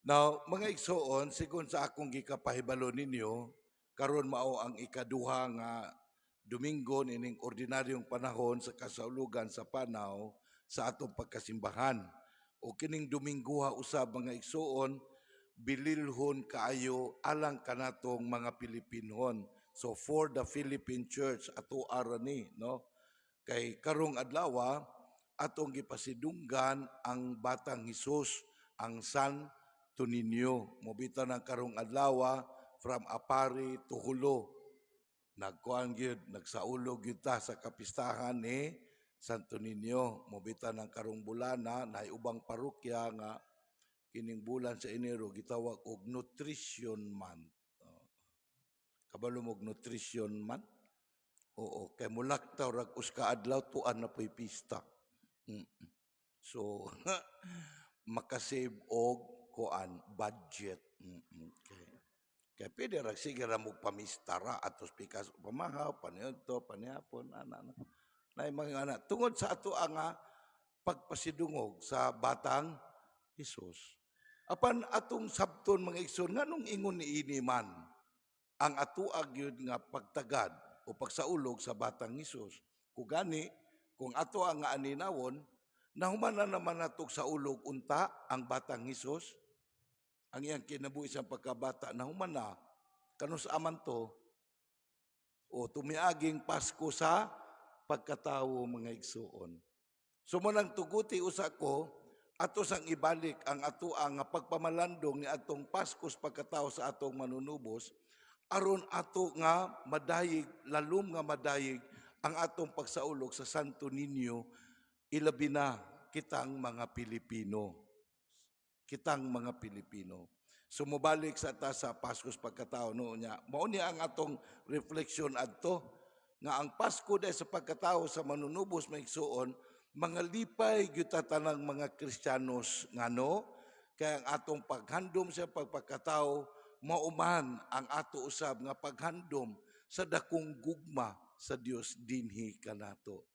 Now, mga igsoon, sigon sa akong gikapahibalo ninyo, karon mao ang ikaduha nga Domingo nining ordinaryong panahon sa kasaulugan sa panaw sa atong pagkasimbahan. O kining Dominguha usab, mga igsoon, bililhon kaayo alang kanatong mga Pilipinhon. So for the Philippine Church ato arani, no? Kay karong adlaw atong gipasidunggan ang Batang Hesus, ang Santo Niño. Mobita ng karong adlaw from Aparri to Jolo. Nagkuan gyud, nagsaulog gyud ta sa kapistahan ni Santo Niño. Mobita ng karong bulana naay ubang parokya nga kining bulan sa Enero gitawag og Nutrition Month. Oh. Kabalo mo og Nutrition Month? Oo, kay mulaktaw rag usa ka adlaw, tuan na po'y pista. So makasave og kuan, budget. Kay pwede ra sige ra mo pamista ra atos pikas pamahaw paniudto, panihapon, ana na. Nay mga ana tungod sa ato ang pagpasidungog sa Batang Hesus. Apan atong sabton, mga igsoon, nganong ingon niini man ang atoa gyud nga pagtagad o pagsaulog sa Batang Hesus? Kugani kung ato ang nga aninawon, nahuman na naman natog saulog unta ang Batang Hesus, ang iyang kinabuhi sa pagkabata, nahuman na, kanus aman to? O tumiaging Pasko sa pagkatawo, mga igsuon. So mo nang tuguti usa ko, ato sang ibalik ang ato ang pagpamalandong ni atong Pasko sa pagkatao sa atong Manunubos aron ato nga madayig, lalom nga madayig ang atong pagsaulog sa Santo Niño, ilabi na kitang mga Pilipino, kitang mga Pilipino. So mobalik sa ta sa Pasko sa pagkatao, no, nya. Mao ni ang atong reflection adto nga ang Pasko dahil sa pagkatao sa Manunubos, mga igsuon, mga lipay gyud ta tanang mga Kristiyanos, ngano kay ang atong paghandom sa pagpagkatao mauman ang ato usab nga paghandom sa dakong gugma sa Dios dinhi kanato.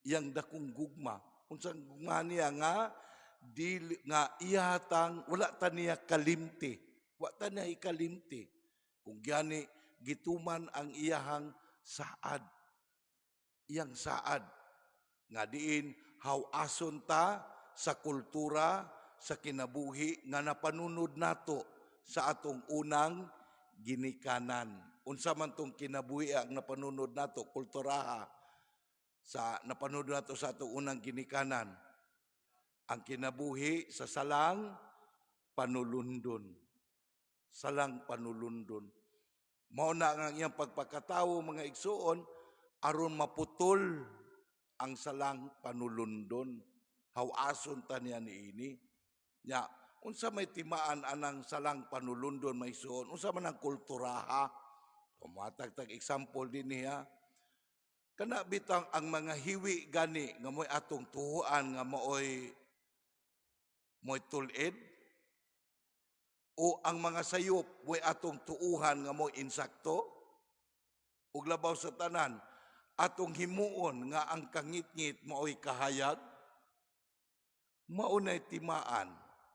Iyang dakong gugma, unsang gugma niya nga dili nga ihatang wala ta niya kalimti, wa ta niya ikalimti kung gyani gituman ang iyahang saad, iyang saad nga diin hawason ta sa kultura sa kinabuhi nga napanunod nato sa atong unang ginikanan. Unsa man tong kinabuhi ang napanunod nato, kulturaha sa napanunod nato sa atong unang ginikanan? Ang kinabuhi sa salang panulundon. Salang panulundon. Mao na nga ang iyang pagpakatawo, mga igsuon, aron maputol ang salang panulundon. Hawason ta niya niini. Nya, unsa may timaan anang salang panulundon, mga igsuon? Unsa man ang kulturaha? Kumatag tag example din niya. Kana bitang ang mga hiwi gani nga mo'y atong tuhuan nga maoy mo'y tulid o ang mga sayop mo'y atong tuuhan nga mo'y insakto, ug labaw sa tanan, atong himuon nga ang kangitngit maoy kahayag, maunay timaan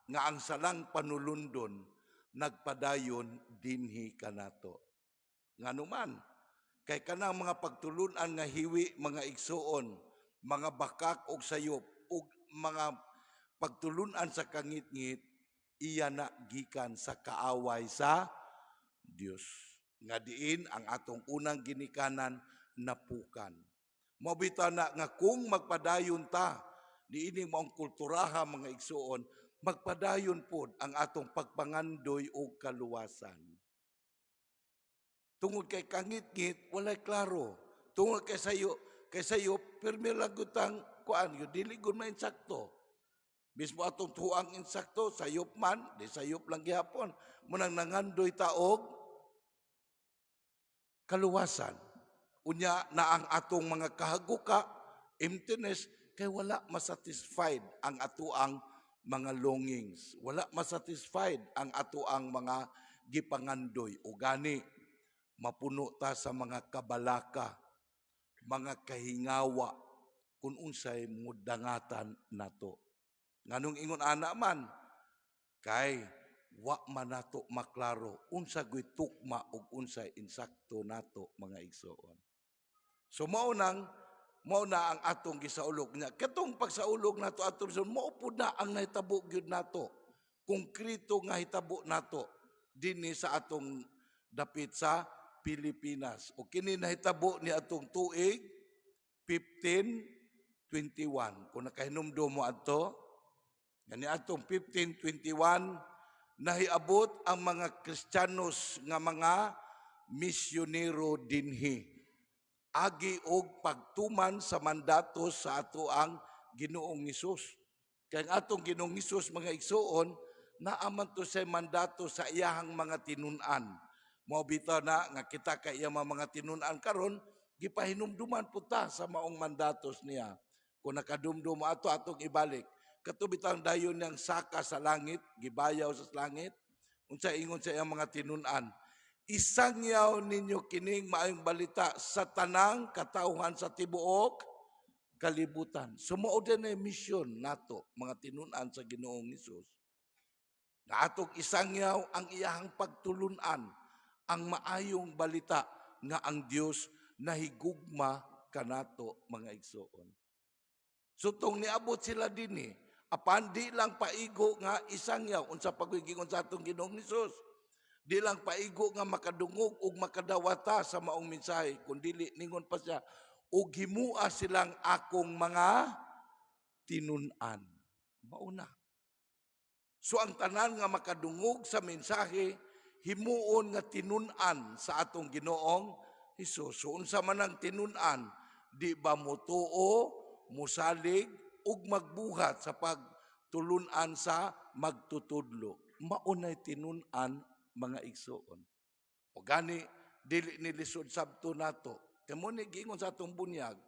nga ang salang panulundon nagpadayon dinhi kanato. Nganuman kay kanang mga pagtulunan nga hiwi, mga igsuon, mga bakak og sayop ug mga pagtulunan sa kangitngit, iya na gikan sa kaaway sa Dios nga diin ang atong unang ginikanan napukan. Mao bitaw na nga kung magpadayon ta niini maong kulturaha, mga igsuon, magpadayon pod ang atong pagpangandoy og kaluwasan. Tungod kay kangitngit walay klaro. Tungod kay sayo pirmi lang gutang kuan yun, dili gud mainsakto. Mismo atong tuang insakto, sayop man, di sayop lang gihapon. Munang nangandoy ta og kaluwasan. Unya na ang atong mga kahaguka, emptiness, kay wala masatisfied ang atoang mga longings. Wala masatisfied ang atoang mga gipangandoy. O gani, mapuno ta sa mga kabalaka, mga kahingawa, kung unsay mudangatan nato. Nganong ingon ana man, kay Wa man nato maklaro unsa gyud tukma ug unsay insakto nato, mga igsoon. So mao na ang atong gisaulog niya. Katong pagsaulog nato atong so mao pud na ang nahitabo gyud nato. Konkreto nga hitabo nato dinhi sa atong dapit sa Pilipinas. O kini nahitabo ni atong tuig 1521. Kung nakahinumdum mo adto, gani atong 1521 nahiabot ang mga Kristiyanos nga mga misyonero dinhi. Agi og pagtuman sa mandato sa ato ang Ginoong Hesus. Kay ang atong Ginoong Hesus, mga igsuon, naa man to sa mandato sa iyahang mga tinun-an. Mao bitaw na nga kita kay iyang mga tinun-an karon, gipahinumduman pud ta sa maong mandatos niya. Kung nakadumdum ato, atong ibalik. Kato bitang dayon niyang saka sa langit, gibayaw sa langit, unsa ingon sa iyang mga tinun-an? "Isangyaw ninyo kining maayong balita sa tanang katawhan sa tibuok kalibutan." So mao din na mission nato, mga tinun-an sa Ginoong Hesus. Nga atong isangyaw ang iyahang pagtulunan, ang maayong balita nga ang Dios nahigugma kanato, mga igsoon. So tong niabot sila dinhi, apan di lang paigo nga isangyaw. Unsa pag-giingon sa atong Ginoong Hesus? Di lang paigo nga makadungog ug makadawata sa maong mensahe, kundili ningon pa siya, ug himua silang akong mga tinun-an. Mauna. So ang tanan nga makadungog sa mensahe, himuon nga tinun-an sa atong Ginoong Hesus. So unsa man ang tinun-an? Di ba mutuo, musalig ug magbuhat sa pagtulunan sa magtutudlo? Maunay tinun-an, mga igsoon. O gani dili ni lisod sabto nato. Kay mo ni giingon sa atong bunyag,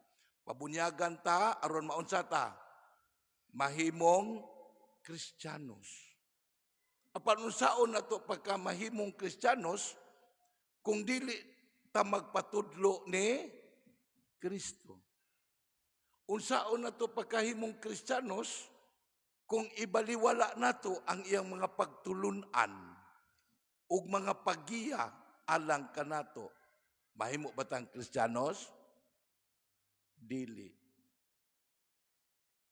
pabunyagan ta aron maunsa ta? Mahimong Kristiyanos. Apan unsaon nato pagka mahimong Kristiyanos kung dili ta magpatudlo ni Kristo? Unsaon nato pagkahimong Kristiyanos kung ibaliwala nato ang iyang mga pagtulunan ug mga paggiya alang kanato? Mahimo ba tang Kristiyanos? Dili.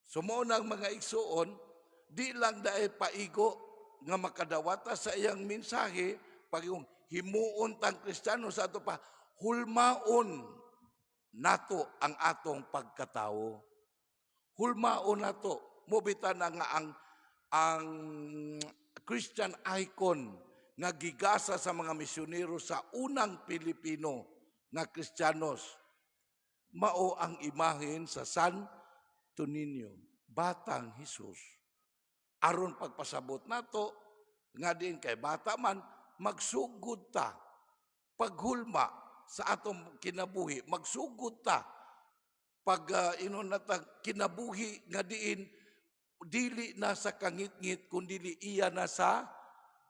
So mao nang, mga igsuon, di lang dahil paigo nga makadawata sa iyang mensahe, pag yung himuon tang Kristiyano, sa ato pa, hulmaon nato ang atong pagkatawo. Hulmaon nato. Mao bitaw na nga ang Christian icon nga gigasa sa mga misyonero sa unang Pilipino nga Kristiyanos, mao ang imahen sa Santo Niño, Batang Jesus. Aron pagpasabot nato nga din kay bata man, magsugod ta paghulma sa atong kinabuhi, magsugod ta pag inon nata kinabuhi nga diin dili na sa kangitngit kundi iya na sa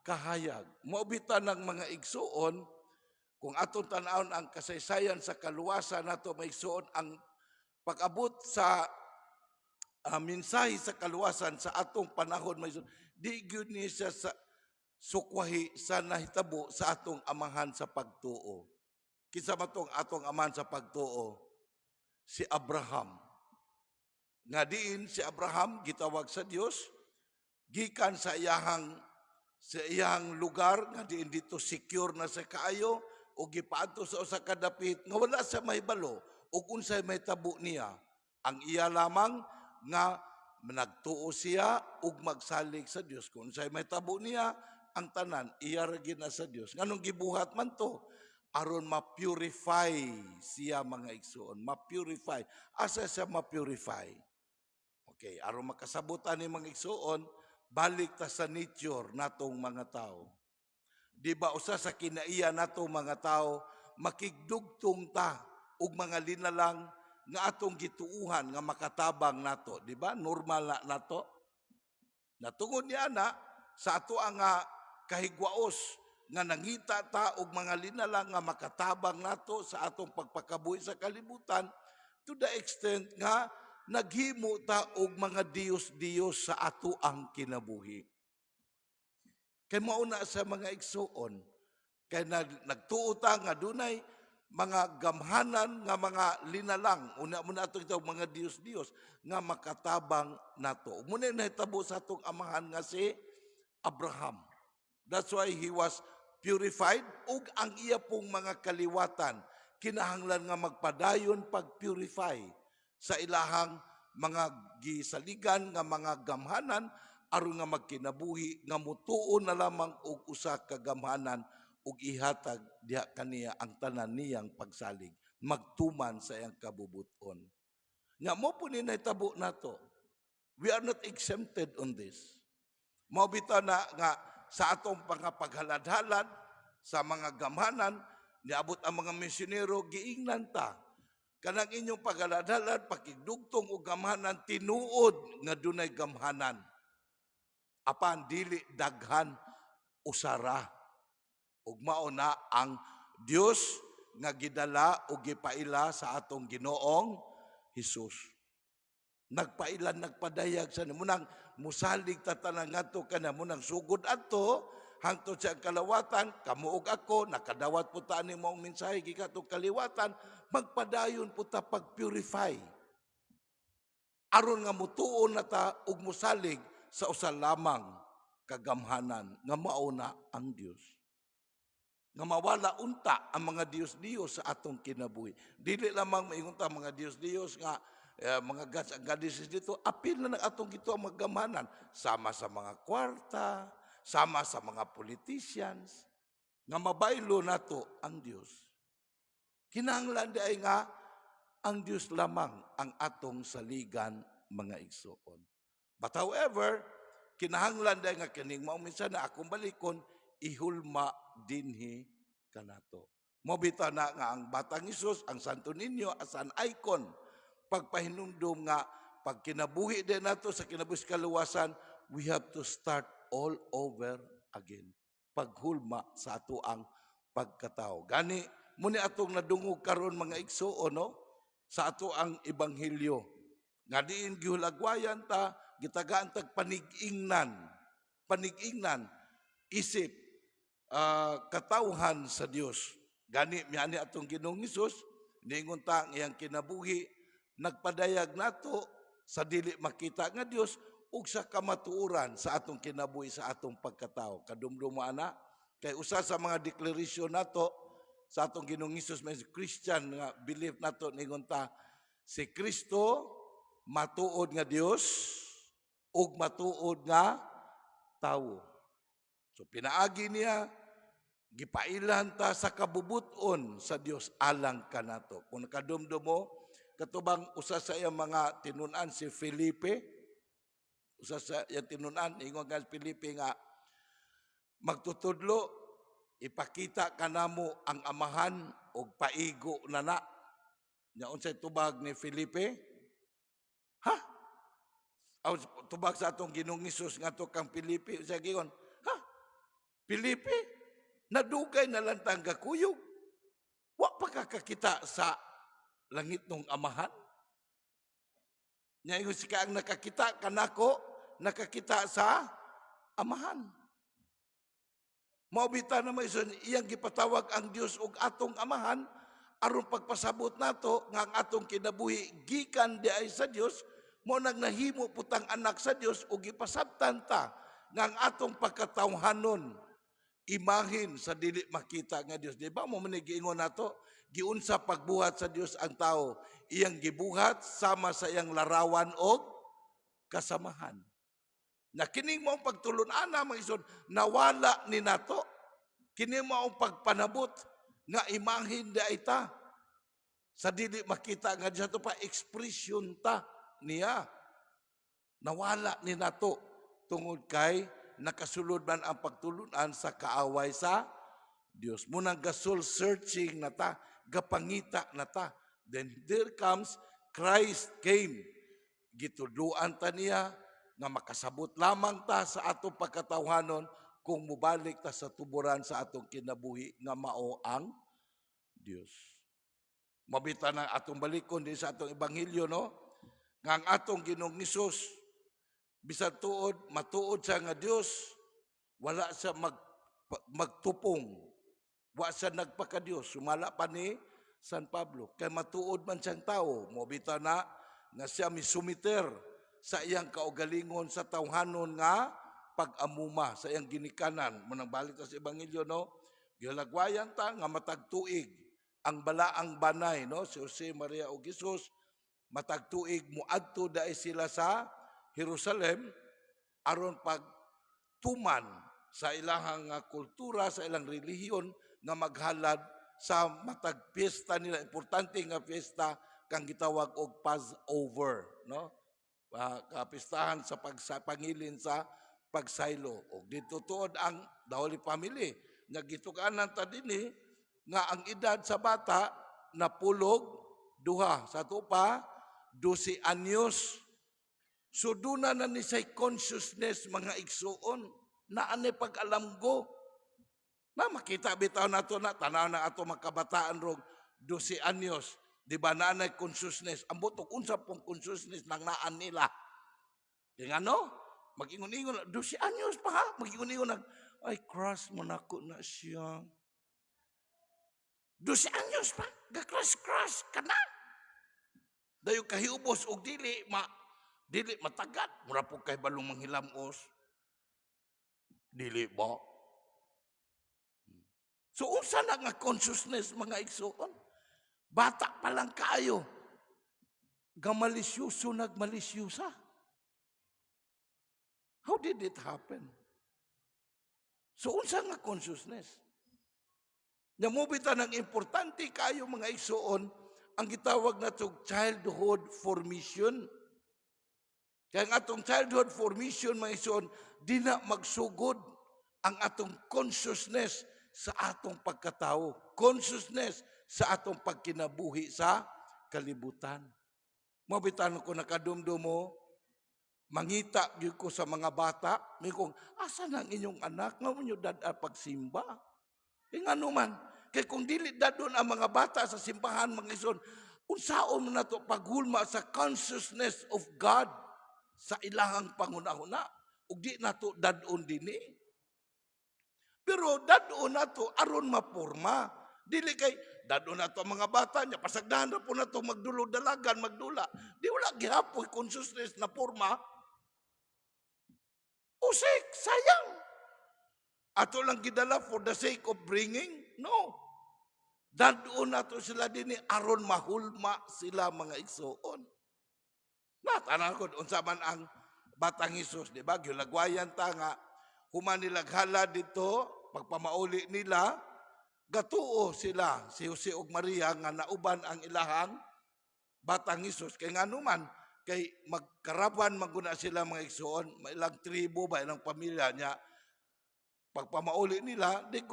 kahayag. Mao bitaw ng mga igsuon, kung atong tan-awon ang kasaysayan sa kaluwasan nato, mga igsuon, ang pag-abot sa mensahe sa kaluwasan sa atong panahon, may di gyud ni siya sa sukwahi sa nahitabo sa atong amahan sa pagtuo. Kinsa man tong atong amahan sa pagtuo? Si Abraham. Nga diin si Abraham gitawag sa Dios gikan sa iyang lugar nga diin dito secure na sa kaayo o gipaadto sa usa ka dapit nga wala siya mahibalo ug unsay mahitabo niya. Ang iya lamang nga nagtuo siya ug magsalig sa Dios. Kung unsay mahitabo niya, ang tanan iya ra gyud na sa Dios. Nganong gibuhat man to? Aron ma-purify siya, mga igsuon. Ma-purify. Asa siya ma-purify? Okay, aron makasabutan ni mga igsuon, balik ta sa nature natong mga tao. Di ba usa sa kinaiya natong mga tao, makigdugtong ta og mga linalang nga atong gituuhan nga makatabang nato, di ba? Normal na nato. Natungod niya na sa ato ang nga kahigwaos nga nangita ta og mga linalang nga makatabang nato sa atong pagpakabuhi sa kalibutan, to the extent nga naghimo ta og mga diyos-diyos sa ato ang kinabuhi. Kay mauna sa mga igsuon, kay nagtuo ta nga dunay mga gamhanan nga mga linalang, una mo na ato ito mga Diyos-Diyos nga makatabang nato. Muna nahitabo sa atong amahan nga si Abraham. That's why he was purified, ug ang iya pong mga kaliwatan kinahanglan nga magpadayon pag-purify sa ilahang mga gisaligan nga mga gamhanan aron nga magkinabuhi nga mutuo na lamang og usa ka gamhanan ug ihatag diha kaniya ang tanan niyang pagsalig, magtuman sa iyang kabubuton. Nya mo po ni nahitabo nato. We are not exempted on this. Mao bitaw na nga sa atong mga paghalad-halad sa mga gamhanan, niabot ang mga misyonero, giingnan ta kanang inyong paghalad-halad, pakigdugtong og gamhanan, tinuod nga dunay gamhanan, apan dili daghan, usara, ug mao na ang Dios nga gidala o gipaila sa atong Ginoong Hesus. Nagpailan, nagpadayag sa munang musalig ta tanan ngadto kana, munang sugod adto hangtod sa kalawatan. Kamo ug ako nakadawat po ta ani maong mensahe gikan atong kaliwatan. Magpadayon po ta pag-purify aron nga mutuon na ta ug musalig sa usa lamang kagamhanan nga mao na ang Dios, nga mawala unta ang mga Diyos-Diyos sa atong kinabuhi. Dili lamang maingon ta mga Diyos-Diyos nga mga gods and goddesses dito, apil na ng atong gito ang mga gamhanan sama sa mga kwarta, sama sa mga politicians, nga mabaylo nato ang Dios. Kinahanglan di ay nga ang Dios lamang ang atong saligan, mga igsuon. But however, kinahanglan di ay nga kining mao minsan na akong balikon, ihulma dinhi kanato. Mo bitaw na nga ang Batang Hesus, ang Santo Niño, as an icon, pagpahinumdum nga pag kinabuhi din nato sa kinabuhi sa kaluwasan, we have to start all over again. Paghulma sa ato ang pagkatao. Gani, muni atong nadungog karon, mga igsuon, no? Sa ato ang ebanghelyo. Nga diin gihulagwayan ta, gitagaan tag panig-ingnan. Panig-ingnan, isip, katawhan sa Dios. Gani miani atong Ginoong Hesus, niingon ta ang iyang kinabuhi nagpadayag nato sa dili makita nga Dios ug sa kamatuoran sa atong kinabuhi, sa atong pagkatao. Kadumdum mo ana, kay usa sa mga declaration nato sa atong Ginoong Hesus, may Christian nga belief nato, ningon ta si Kristo matuod nga Dios ug matuod nga tawo. So pinaagi niya, gipailan ta sa kabubuton sa Dios alang kanato. Kung nakadumdum mo, katubang usa sa iyang mga tinun-an si Felipe, usa sa iyang tinun-an, ingon nga si Felipe nga magtutudlo, ipakita kanamo ang Amahan og paigo na na. Nya unsay tubag ni Felipe? Ha? Aw, tubag sa atong Ginoong Hesus ngadto kang Felipe, siya giingon, "Ha? Felipe, nadugay na lang tang gakuyog. Wa pa ka kakita sa langit ng Amahan?" Nya ingon siya, "Ang nakakita kanako, nakakita sa Amahan." Mao bitaw na may iyang gipatawag ang Dios og atong Amahan aron pagpasabot nato nga ang atong kinabuhi gikan di ay sa Dios, mo nang nahimo putang anak sa Dios ug gipasabtan ta nga ang atong pagkatawhanon imahin sa dili makita nga Dios. Di ba mo man giingon nato, giunsa pagbuhat sa Dios ang tao, iyang gibuhat sama sa iyang larawan og kasamahan. Na kining mao pagtulun-ana, mga igsoon, nawala ni nato. Kini mao pagpanabot nga imahin di ay ta sa dili makita nga Dios, ato pa expression ta niya. Nawala ni nato tungod kay nakasulod man ang pagtulunan sa kaaway sa Dios. Munang ga-soul searching na ta, gapangita na ta. Then there comes Christ came. Gitudluan ta niya nga makasabot lamang ta sa atong pagkatawhanon kung mubalik ta sa tuburan sa atong kinabuhi nga mao ang Dios. Mabita na atong balikon din sa atong ebanghelyo, no, nga ang atong Ginoong Hesus, bisan tuod matuod siya nga Dios Wala siya magtupong. Wa siya nagpakadiyos. Sumala pa ni San Pablo. Kay matuod man siyang tao. Mao bitaw na nga siya misumiter sa iyang kaugalingon sa tawhanon nga pag-amuma sa iyang ginikanan. Munang balik ta sa Ebanghelyo, no? Gilagwayan ta nga matag tuig ang balaang banay, no? Si Jose, Maria ug Jesus matag tuig muadto dai sila sa Jerusalem aron pagtuman sa ilahang nga kultura, sa ilang relihiyon nga maghalad sa matag piyesta nila, importante nga piyesta kang gitawag og Passover, no? Kapistahan sa pangilin sa pagsaylo. Og dito tuod ang the Holy Family nga gitukanan ta dinhi nga ang edad sa bata 12, sa ato pa 12 anyos. So duna na ni say consciousness, mga igsuon, na anay pag-alamgo. Na makita bitaw nato na tanaw na ato mga kabataan rog 12 anyos. Di ba na anay consciousness? Ambot og unsa pong consciousness nang naan nila. Kaya nga no, mag-ingon-ingon, 12 anyos pa ha, mag-ingon-ingon nag, "Ay, crush mo nako na siya." 12 anyos pa, ga-crush-crush ka na. Dayon kahiubos og dili matagad, mura po kay balong manghilamos. Dili ba? So unsa na nga consciousness, mga igsuon? Bata pa lang kaayo. Gamalisyoso nagmalisyosa. How did it happen? So unsa nga consciousness? Namubita ng importante kayo, mga igsuon, ang gitawag na tong childhood formation. Kaya ang atong childhood formation, mga igsuon, di na magsugod ang atong consciousness sa atong pagkatao. Consciousness sa atong pagkinabuhi sa kalibutan. Mabitan ko nakadumdum mo, mangita gyud ko sa mga bata, may kung asa na ang inyong anak, nga mo nyo dad pagsimba. E ngano man, kay kung dili dadon ang mga bata sa simbahan, mga igsoon, unsaon man nato paghulma sa consciousness of God sa ilahang panghuna-huna, ug di nato dadon dinhi? Pero dadon nato aron maporma. Dili kay dadon nato ang mga bata nya pasagdahan ra po nato magdulo dalagan magdula. Di wala gihapoy consciousness na porma. Usik, sayang. Ato lang gidala for the sake of bringing? No. Dadon nato sila dinhi aron mahulma sila, mga igsuon. Natanan ko unsa man ang batang Hesus, di ba? Gilagwayan ta nga human nila halad dito, pagpamauli nila, gatuo sila si Jose ug Maria nga nauban ang ilahang batang Hesus. Kay ngano man, kay magkaraban maguna sila, mga igsuon, ilang tribo ba, ilang pamilya niya. Pagpamauli nila, they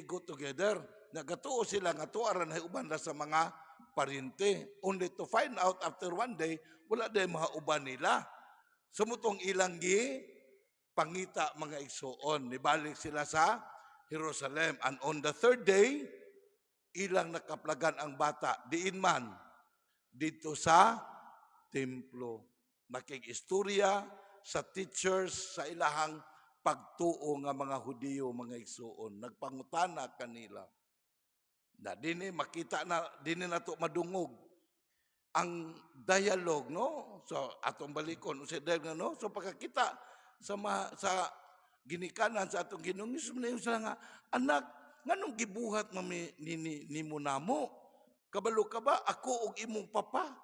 go together. Nagatuo sila nga tuaran ay uban na sa mga parente. Only to find out after one day, wala day mga uban nila. Sumutong ilang gi pangita, mga igsuon. Nibalik sila sa Jerusalem. And on the third day, ilang nakaplagan ang bata. Diin man, dito sa templo. Nakig-istorya sa teachers sa ilahang pagtuo nga mga Hudiyo, mga igsuon. Nagpangutana kanila. Na dinhi makita na dinhi nato madungog ang dialogue, no? So atong balikon unsay dialogue, no? So pagkakita sa ginikanan sa atong Ginoong Hesus na sila nga, "Anak, nganong gibuhat mami ni nimo namo? Kabalo ka ba ako ug imong papa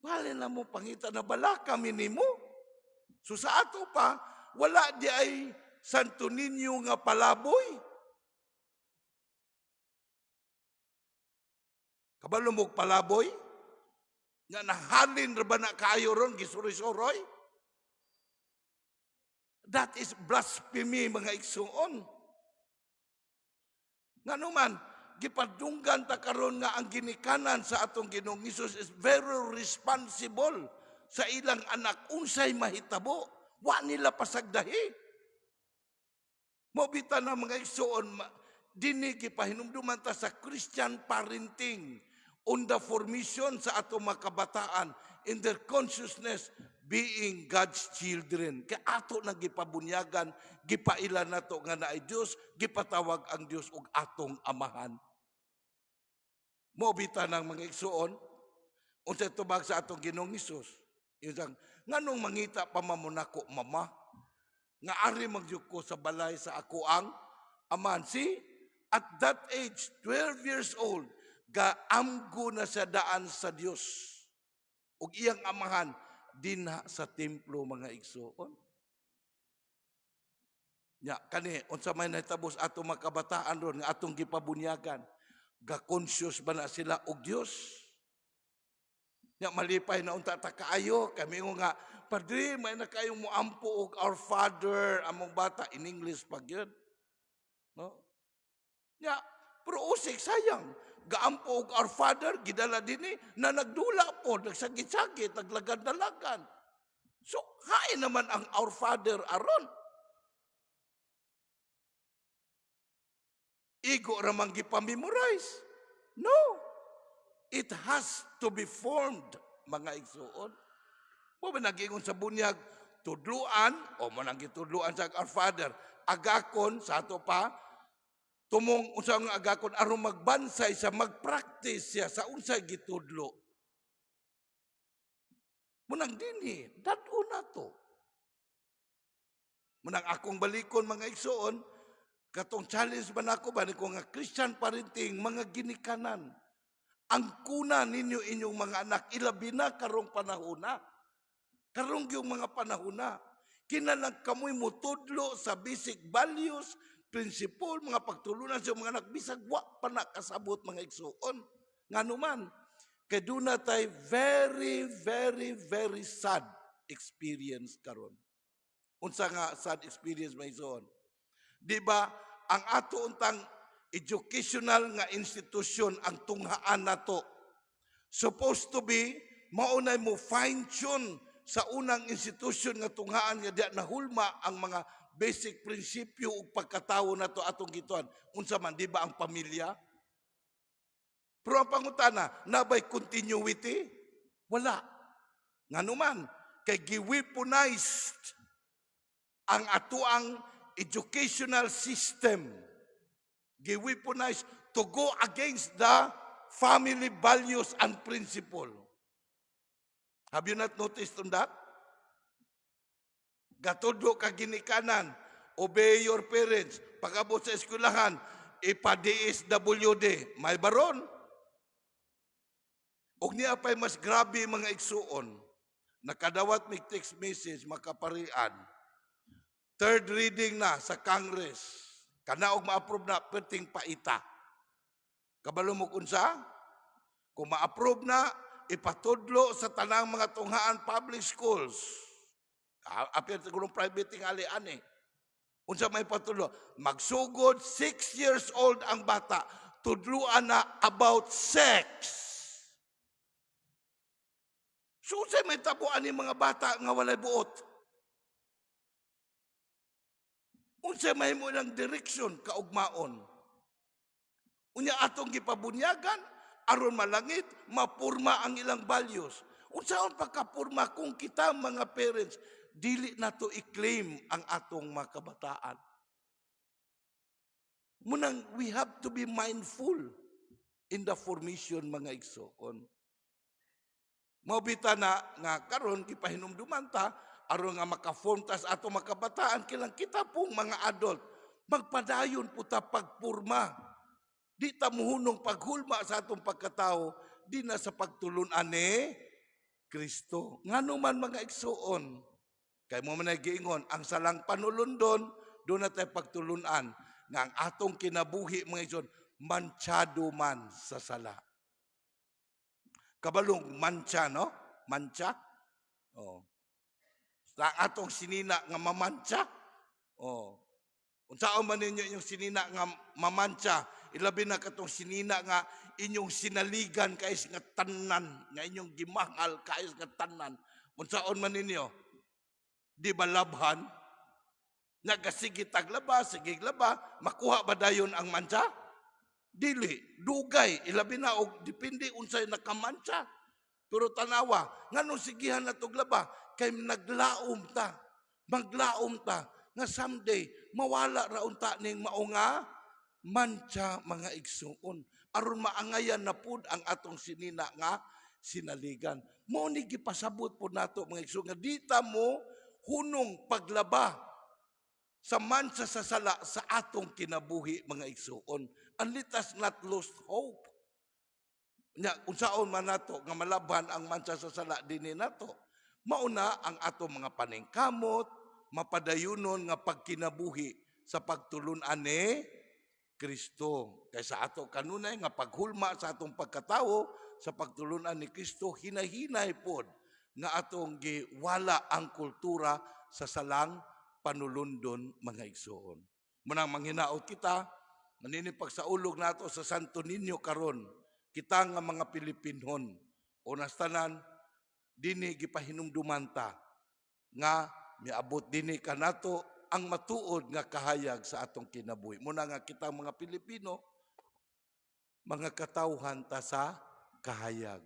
bale na mo pangita na bala kami nimo?" So sa ato pa wala di ay Santo Niño nga palaboy. Kabalo mo palaboy? Nga nahalin ra ba na kaayo ron, gisuroy-suroy? That is blasphemy, mga igsuon. Nga man, gipadunggan ta karon nga ang ginikanan sa atong Ginoong Hesus is very responsible sa ilang anak unsay mahitabo. Wa nila pasagdahi. Mao bitaw na, mga igsuon, dinhi gipahinumduman ta sa Christian parenting on the formation sa atong mga kabataan in their consciousness being God's children. Kay ato nang gipabunyagan, gipaila nato nga naay Dios, gipatawag ang Dios og atong amahan. Mao bitaw ng mga igsuon, unsay tubag sa atong Ginoong Hesus? Yung nganong mangita pa man mo nako, mama? Nga ari man gyud ko sa balay sa ako ang amahan. See, at that age, 12 years old, gaamgo na sa daan sa Dios. Ug iyang amahan dinha sa templo, mga igsuon. Nya kani, unsa may nahitabo sa atong mga kabataan ron nga atong gipabunyagan? Ga-conscious ba na sila og Dios? Nya malipay na unta ta kaayo kami nga, "Padre, may na kayong muampo og Our Father among bata," in English pa gyud. No? Nya pero usik sayang gaampo og Our Father, gidala dinhi na nagdula po, nagsagit-sagit, naglagad-nalagan. So hain naman ang Our Father aron. Igo ramang gipamemorize. No. It has to be formed, mga igsuon. Mao ba nagingon sa bunyag, tudluan, o mo nang gitudluan sa Our Father, agakon sa ato pa, tumong unsa nga agakon aron magbansay sa magpractice siya sa unsay gitudlo. Munang dinhi, dad-o na to. Munang akong balikon, mga igsuon, katong challenge ba nako ba ni ko nga Christian parenting, mga ginikanan. Ang kuna ninyo inyong mga anak, ilabi na karong panahona. Karong yung mga panahona. Kinahanglan kamoy mutudlo sa basic values, principle, mga pagtulunan sa mga anak, bisag wa pa na kasabot, mga igsuon. Ngano man, kay duna tay very, very, very sad experience karon. Unsa nga sad experience, mga igsuon? Di ba ang ato untang educational nga institusyon, ang tunghaan nato, supposed to be maunay mo fine tune sa unang institusyon nga tunghaan nga diya nahulma ang mga basic prinsipyo ug pagkatawo nato atong gituan? Unsa man, di ba ang pamilya? Pero ang pangutana, nabay continuity? Wala. Ngano man, kay gi-weaponized ang atuang educational system, gi-weaponized to go against the family values and principle. Have you not noticed on that? Gatudlo ka ginikanan, obey your parents. Pag-abot sa eskwelahan, ipa-DSWD, may baron. Og niya pa'y mas grabe, mga igsuon, nakadawat mig text message makaparian. Third reading na sa Congress. Kana og ma-approve na, perting paita. Kabalo mo kunsa? Kung ma-approve na, ipatudlo sa tanang mga tunghaan, public schools. Apil siguro private tingali ani. Unsa may patudlo? Magsugod 6 years old ang bata, tudluan na about sex. So unsay may tabuan ni mga bata nga walay buot? Unsay mahimo ng direksyon kaugmaon? Unya atong gipabunyagan aron malangit, mapurma ang ilang values. Unsaon pagkapurma kung kita mga parents dili nato i-claim ang atong mga kabataan? Munang we have to be mindful in the formation, mga igsoon. Mao bitaw na nga karon gipahinumduman ta aron nga maka-form ta sa atong mga kabataan, kilang kita pong mga adult magpadayon po ta pagpurma. Di ta muhunong paghulma sa atong pagkatao di na sa pagtulunan ni Kristo. Ngano man, mga igsuon, kay mo man ay giingon ang salang panulundon, doon na tayo pagtulunan nga ang atong kinabuhi, mga igsoon, manchado man sa sala. Kabalong mancha, no? Mancha. Oh. Sa atong sinina nga mamantsa. Oh. Unsaon man ninyo inyong sinina nga mamantsa, ilabi na katong sinina nga inyong sinaligan kayos nga tanan, nga inyong gimahal kayos nga tanan. Unsaon man ninyo? Di ba labhan? Nagasige taglaba, sige laba, makuha ba dayon ang mancha? Dili, dugay, ilabi na og depende unsay nakamantsa. Pero tanawa, nganong sigihan na tog laba? Kay naglaom ta. Maglaom ta nga someday mawala ra unta ning mao nga mantsa, mga igsuon, aron maangayan na pud ang atong sinina nga sinaligan. Mao ni gipasabot po nato, mga igsuon, nga di ta mo hunong paglaba sa mantsa sa sala sa atong kinabuhi, mga igsuon. And let us not lose hope. Nya unsaon man nato nga malaban ang mantsa sa sala dinhi nato? Mauna ang atong mga paningkamot, mapadayunon nga pagkinabuhi sa pagtulun-an ni Kristo. Kay sa ato kanunay nga paghulma sa atong pagkatawo sa pagtulun-an ni Kristo, hinahinay pod nga atong giwala ang kultura sa salang panulundon, mga igsuon. Munang manghinaot kita, manini pagsaulog nato sa Santo Niño karon, kita nga mga Pilipinhon, unas tanan, dini gipahinumduman ta nga miabot dinhi kanato ang matuod nga kahayag sa atong kinabuhi. Muna nga kita mga Pilipino, mga katawhan ta sa kahayag.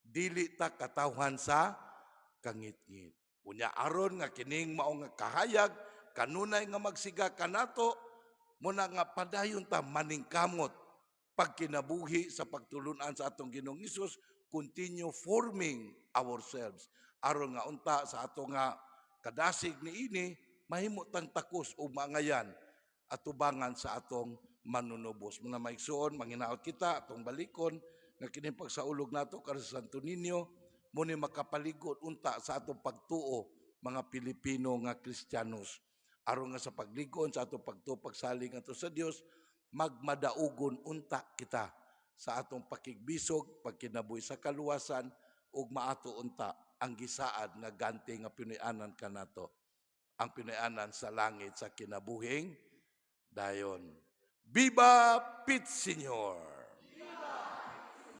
Dili ta katawhan sa kangitngit. Unya aron nga kining mao nga kahayag kanunay nga magsiga kanato, muna nga padayon ta maningkamot pagkinabuhi sa pagtulunan sa atong Ginoong Hesus, continue forming ourselves aron nga unta sa ato nga kadasig niini mahimo tang takos o mangayan atubangan sa atong manunubos. Mga maigsuon, manginaot kita atong balikon nga kining pagsaulog nato karon sa Santo Niño mo ni makapaligon unta sa atong pagtuo, mga Pilipino nga Kristiyanos, aron nga sa pagligon sa atong pagtuo, pagsalig ngadto sa Dios, magmadaugon unta kita sa atong pakigbisog pagkinabuhi sa kaluwasan ug maato unta ang gisaad nga ganti nga pinuy-anan kanato, ang pinuy-anan sa langit sa kinabuhing dayon. Viva Pete Senior!